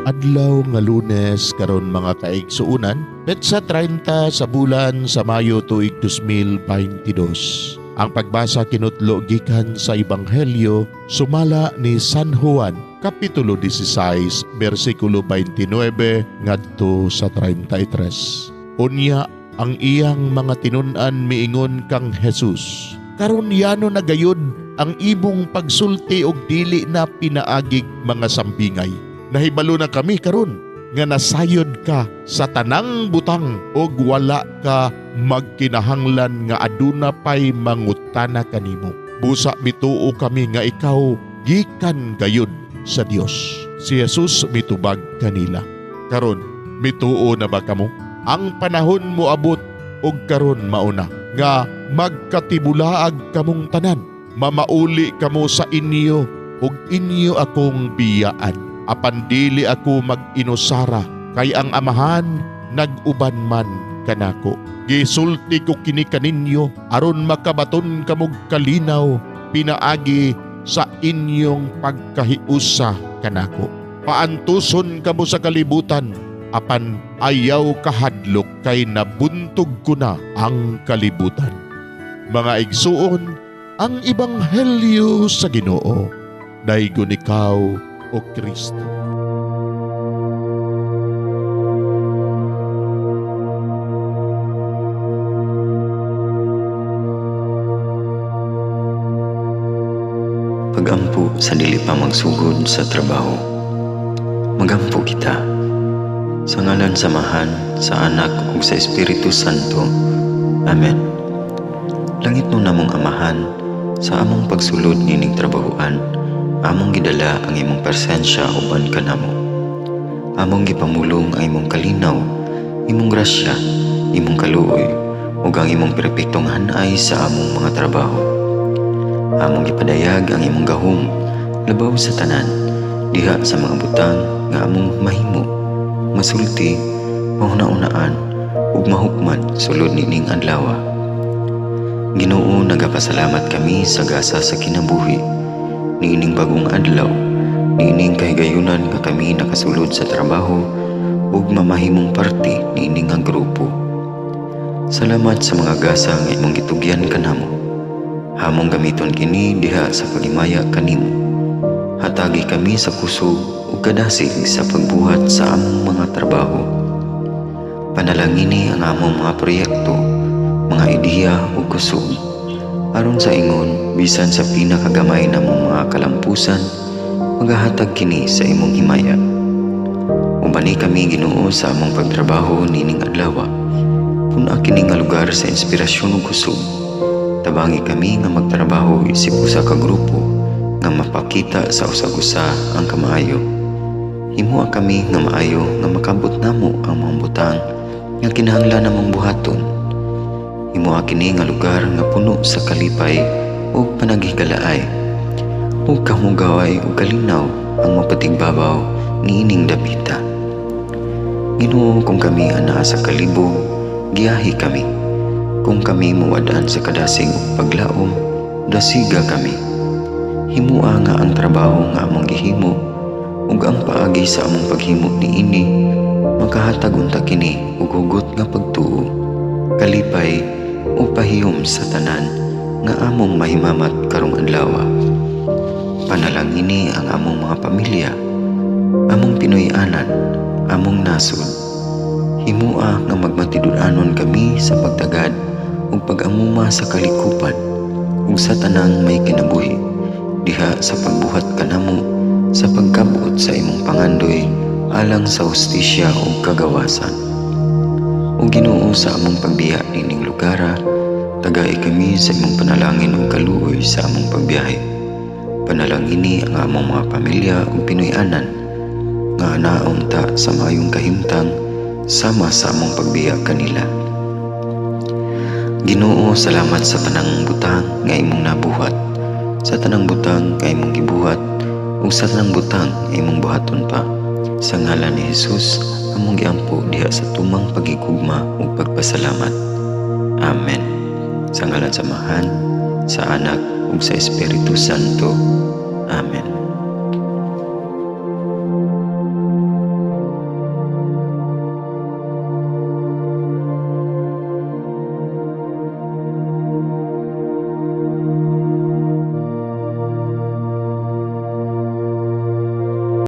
Adlaw nga Lunes karon, mga kaigsuonan, petsa 30 sa bulan sa Mayo, tuig 2022. Ang pagbasa kinutlo gikan sa Ebanghelyo sumala ni San Juan, Kapitulo 16, bersikulo 29 ngadto sa 33. Unya ang iyang mga tinun-an miingon kang Jesus, "Karon yano na gayud ang imong pagsulti og dili na pinaagig mga sambingay. Nahibalo na kami karon nga nasayod ka sa tanang butang og wala ka magkinahanglan nga aduna pay mangutana kanimo. Busa mituo kami nga ikaw gikan gayud sa Dios." Si Jesus mitubag kanila, "Karon mituo na ba kamo? Ang panahon moabot og karon mauna nga magkatibulaag kamong tanan. Mamauli kamo sa inyo ug inyo akong biyaan. Apan dili ako mag-inusara kay ang Amahan nag-uban man kanako. Gisulti ko kini kaninyo aron makabaton kamog kalinaw pinaagi sa inyong pagkahiusa kanako. Paantuson kamo sa kalibutan, apan ayaw kahadlok kay nabuntog ko na ang kalibutan." Mga igsuon, ang ebanghelyo sa Ginoo. Daygon ikaw, o Kristo. Pagampo sa dili pa magsugod sa trabaho. Magampo kita. Sa ngalan sa Amahan, sa Anak ug sa Espiritu Santo. Amen. Langitnon namong Amahan, sa among pagsulod nining trabahoan, among gidala ang imong presensya uban kanamo. Among gipamulong ang imong kalinaw, imong grasya, imong kaluoy, ug ang imong perpektong hanay sa among mga trabaho. Among gipadayag ang imong gahom labaw sa tanan diha sa mga butang nga among mahimo, masulti, mahuna-unaan ug mahukman sulod nining adlaw. Ginoo, nagapasalamat kami sa gasa sa kinabuhi niining bagong adlaw, niining kahigayunan nga kami nakasulod sa trabaho ug mamahimong parte niini nga grupo. Salamat sa mga gasa nga imong gitugyan kanamo. Among gamiton kini diha sa paghimaya kanimo. Hatagi kami sa kusog ug kadasig sa pagbuhat sa among mga trabaho. Panalangini ang among mga proyekto, mga ideya ug kusog aron sa ingon bisan sa pinakagamay namong mga kalampusan, magahatag kini sa imong himaya. Ubani kami, Ginoo, sa among pagtrabaho nining adlaw. Pun-a kini nga lugar sa inspirasyon ug kusog. Tabangi kami nga magtrabaho isip usa ka grupo nga mapakita sa usag-usa ang kamaayo. Himoa kami nga maayo nga makabot namo ang mga butang nga kinahanglan namong buhaton. Himoa kini nga lugar nga puno sa kalipay ug panaghigalaay, ug kamugaway ug kalinaw ang mapatigbabaw niining dapita. Ginoo, kung kami anaa sa kalibog, giyahi kami. Kung kami muwad-an sa kadasig ug paglaom, dasiga kami. Himoa nga ang trabaho nga among gihimo ug ang paagi sa among paghimo niini makahatag unta kini og hugot nga pagtuo, kalipay ug pahiyom sa tanan nga among mahimamat karong adlaw. Panalangini ang among mga pamilya, among Pinoy-anan, among nasod. Himoa nga magmatinud-anon kami sa pagtagad ug pag-amuma sa kalikupan ug sa tanang may kinabuhi diha sa pagbuhat kanamo sa pagkabot sa imong pangandoy alang sa hustisya ug kagawasan. O Ginoo, sa among pagbiya nining lugara, tagai kami sa imong panalangin ug kaluoy sa among pagbiyahe. Panalangini ang among mga pamilya ug Pinoy-anan nga naunta sa maayong kahimtang sama sa among pagbiya kanila. Ginoo, salamat sa tanang butang nga imong nabuhat, sa tanang butang nga imong gibuhat, ug sa tanang butang nga imong buhaton pa. Sa ngalan ni Jesus, among giampo diha sa tumang pagigugma ug pagpasalamat. Amen. Sa ngalan sa Amahan, sa Anak ug sa Espiritu Santo. Amen.